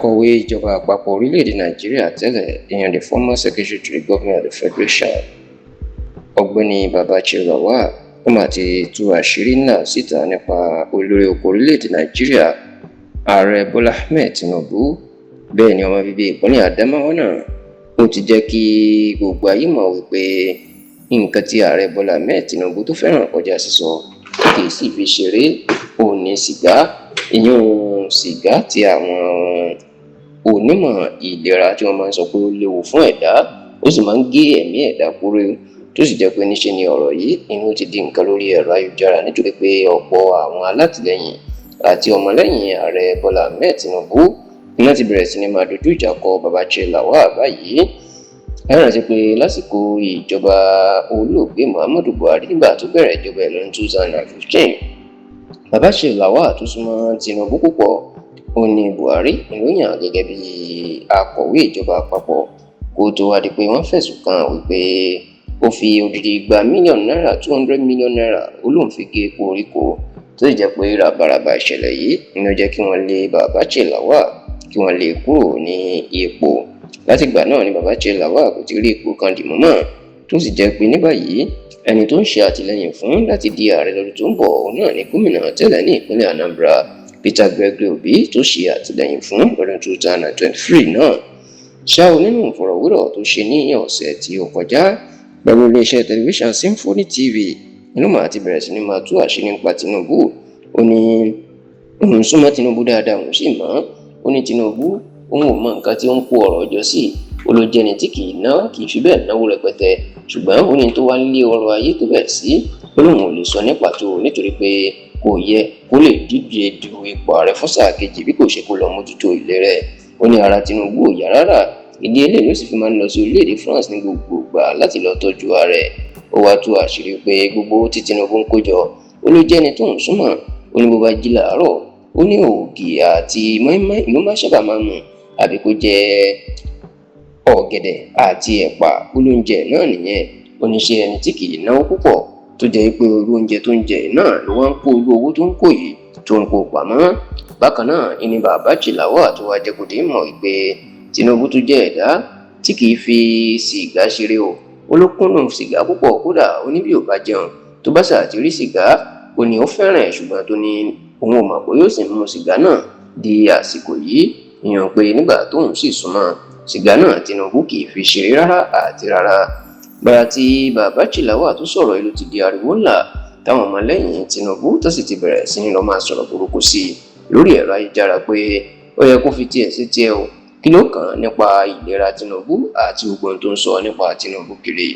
Akọ̀wé ìjọba àpapọ̀ orílẹ̀-èdè Nàìjíríà tẹ́lẹ̀, ìyẹn the former secretary to the government of the federation, Ọ̀gbẹ́ni Babachir Lawal, ó mà ti tú àṣírí ńlá síta nípa olórí oko orílẹ̀-èdè Nàìjíríà, Ààrẹ Bọ́lá Ahmed Tinubu. Bẹ́ẹ̀ ni ọmọ bíbí ìpínlẹ̀ Adamawa náà ó ti jẹ́ kí gbogbo ayé mọ̀ wípé nǹkan tí Ààrẹ Bọ́lá Ahmed Tinubu tó fẹ́ràn kọjá sísọ, tí kì í sì fi ṣeré, òun ní sìgá, ìyún sìgá tí àwọn onímọ̀ ìlera tí wọ́n máa ń sọ pé ó léwu fún ẹ̀dá, ó sì máa ń gé ẹ̀mí ẹ̀dá kúrú, tó sì jẹ́ pé níṣe ni ọ̀rọ̀ yìí inú ti di nǹkan lórí ẹ̀rọ ayélujára, nítorí pé ọ̀pọ̀ àwọn alátìlẹyìn àti ọmọlẹ́yìn Ààrẹ Bọ́lá Ahmed Tinubu iná ti bẹ̀rẹ̀ sí ní máa dojú ìjà kọ Babachir Lawal báyìí. Ẹ rántí pé lásìkò ìjọba olóògbé Muhammadu Buhari, nígbà tó bẹ̀rẹ̀ ìjọba ẹ̀ lọ́dún 2015, Babachir Lawal tó súnmọ́ Tinubu púpọ̀, ó ní Buhari ló yàn gẹ́gẹ́ bí akọ̀wé ìjọba àpapọ̀, kó tó wá di pé wọ́n fẹ̀sùn kàn wípé ó fi odidi 200 mílíọ̀nù náírà, ₦200 million, ó lóun fi gé koríko, tó sì jẹ́ pé ràbàràbà ìṣẹ̀lẹ̀ yìí ló jẹ́ kí wọ́n lé Babachir Lawal, kí wọ́n lé kúrò ní ipò. Látìgbà náà ni Babachir Lawal kò ti rí ipò kan dì mú mọ́, tó sì jẹ́ pé ní báyìí, ẹni tó ń ṣe àtìlẹ́yìn fún láti di ààrẹ lọ́dún tó ń bọ̀, òun náà ní gómìnà tẹ́lẹ̀ ní ìpínlẹ̀ Anambra, Peter Gregory Obi, tó ṣe àtìlẹ́yìn fún lọ́dún 2023 náà. Ṣá o, nínú ìfọ̀rọ̀wérọ̀ tó ṣe ní ọ̀sẹ̀ tí ó kọjá pẹ̀lú iléeṣẹ́ tẹlifíṣàn Symphony TV, inú màá ti bẹ̀rẹ̀ sí ní máa tú àṣírí nípa Tinubu. Ó ní òun súnmọ́ Tinubu dáadáa, òun sì mọ̀. Ó ní Tinubu, òun ò mọ nǹkan tí ó ń kó ọ̀rọ̀ jọ sí. Ó ló jẹ́ni tí kì í ná, kì í fi bẹ́ẹ̀ náwó rẹpẹtẹ, ṣùgbọ́n ó ní tó wá ń lé ọrọ̀ ayé tó bẹ̀ sí, ó lóun ò lè sọ ní pàtó, nítorí pé kò yẹ kó lè díje du ipò ààrẹ fún sáà kejì bí kò ṣe kó lọ mójútó ìlera ẹ̀. Ó ní ara Tinubu ò yá rárá, ìdí eléyìí ló sì fi máa ń lọ sí orílẹ̀-èdè France ní gbogbo ìgbà láti lọ tọ́jú ara ẹ̀. Ó wá tú àṣírí pé gbogbo owó tí Tinubu ń kó jọ, ó ló jẹ́ni tó ń súnmọ́. Ó ní bó bá jí làárọ̀, ó ní ògì àti mọ́ínmọ́ín ló máa sábà máa mu, àbí kó jẹ ọ̀gẹ̀dẹ̀ àti ẹ̀pà. Ó lóúnjẹ náà nìyẹn. Ó ní ṣe ẹni tí kì í náwó púpọ̀, tó jẹ́ pé irú oúnjẹ tó ń jẹ náà ló wá ń kó irú owó tó ń kó yìí, tó ń kó pamọ́. Bákan náà ìní Babachir Lawal tó wá jẹ́ kó di mọ̀ wípé Tinubu tó jẹ́ ẹ̀dá tí kì í fi sìgá ṣeré o. Ó ló kúndùn sìgá púpọ̀, kódà ó ní bí ò bá jẹun, tó bá ṣáà ti rí sìgá, ó ní ó fẹ́ràn ẹ̀, ṣùgbọ́n tó ní òun ò mọ̀ pé yóò sì mú sìgá náà di àsìkò yìí, ìyẹn pé nígbà tóun sì súnmọ́, sìgá náà Tinubu kì í fi ṣeré rárá àti rárá. Gbàrà tí Babachir Lawal tó sọ̀rọ̀ ìlú ti di ariwo ńlá, táwọn ọmọlẹ́yìn Tinubu tó sì ti bẹ̀rẹ̀ sí ní lọ máa sọ̀rọ̀ burúkú sí i lórí ẹ̀rọ ayélujára pé ó yẹ kó fi tiẹ̀ sí tiẹ̀ o, kí ló kàn án nípa ìlera Tinubu àti gbogbo ohun tó ń sọ nípa Tinubu kiri.